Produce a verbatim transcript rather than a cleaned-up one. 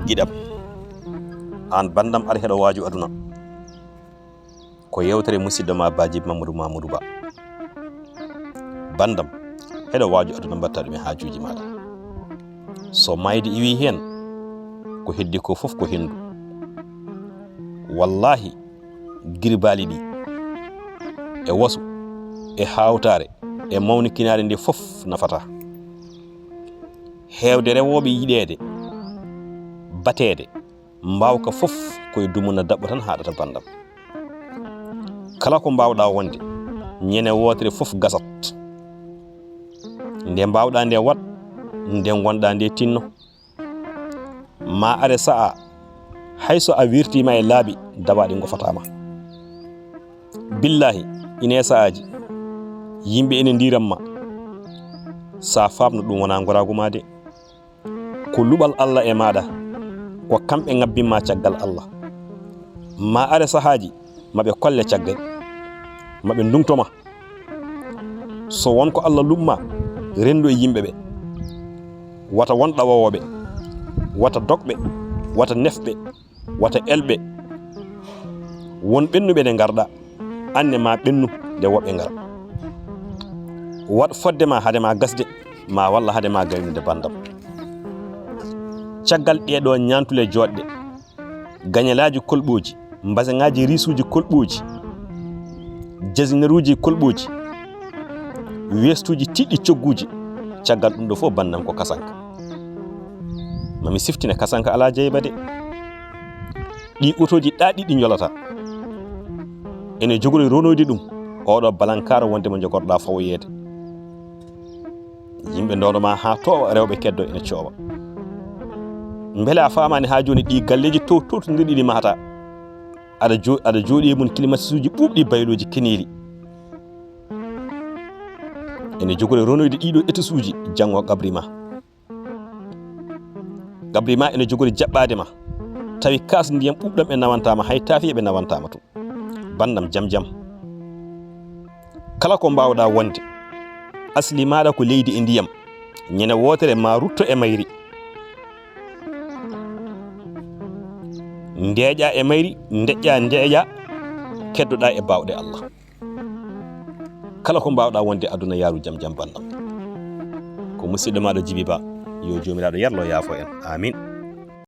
Ɗiɗam, aan banndam, aɗa heɗo waaju aduna. Ko yewtere musidɗo ma Bajib Mamadou Mamadou Ba. Banndam, heɗo waaju aduna, mbaɗta ɗum e haajuuji maaɗa. So mayde iwi heen, ko heddi ko fof ko henndu. Wallaahi, girbaali ɗi e wasu, e hawtaare, e mawnikinaare nde fof nafataa. Heewde rewooɓe yiɗeede, bateede, mbaawka fof koye dumuna daɓɓo tan haaɗata banndam. Kala ko mbaawɗaa wonde, ñande wootere fof gasat. Nde mbaawɗaa nde waɗ, nde ngonɗaa nde tinno. Ma are sa'a, hay so a wertiima e laabi, dawaaɗi ngofataa ma. Billaahi, ine sa'aaji, yimɓe ene ndiiram ma. Sa faamno ɗum wonaa ngoraagu ma de. Ko luɓal Allah e maaɗa, ko kamɓe ngabbin ma caggal Allah. Ma are sahaaji, ma ɓe kolle caggal, ma ɓe ndungto ma. So won ko Allah luɓ ma, renndu e yimɓe ɓe. Wata won ɗawoowo ɓe, wata dog ɓe, wata nef ɓe, wata el ɓe. Won ɓennuɓe nde ngarɗa, anne ma ɓennu nde woɓɓe ngara. Waɗ fodde ma hade ma gasde, ma walla hade ma gaynude banndam. Caggal ɗee ɗoo ñaantule jooɗɗe, gañalaaji kolɓooji, mbaseŋaaji riisuuji kolɓooji, jasineruuji kolɓooji, westuuji tiɗɗi cogguuji, caggal ɗum ɗo fof banndam ko kasanka. Ma mi siftine kasanka alaa jeyba de. Ɗi otooji ɗaa ɗiɗi njolata. Ene jogori ronoyde ɗum, oɗo balankaaro wonde mo njogorɗaa fawoyeede. Yimɓe ndoono ma haa toowa, rewɓe keddo ene coowa. Mbele a faamaani haa jooni ɗi galleeji to-, towtondirɗi ɗi mahata? Aɗa jo-, aɗa jooɗi e mum climatiseuji ɓuuɓɗi baylooji keneeli. Ene jogori ronoyde ɗiɗo étageuji, janngo qabri ma. Qabri ma ene jogori jaɓɓaade ma. Tawi kaas ndiyam ɓuuɓɗam ɓe nawantaa ma, hay taafiya ɓe nawantaa ma toon. Banndam jam jam. Kala ko mbaawɗaa wonde, asli maaɗa ko leydi e ndiyam. Ñande wootere ma rutto e mayri. Ndeeƴa e mayri, ndeƴƴa, ndeeƴa, keddoɗaa e baawɗe Allah. Kala ko mbaawɗaa wonde aduna, yaaru jam jam banndam. Ko musidɗo maaɗo Jibi Ba, yo Joomiraaɗo yarlo yaafo en. Amin.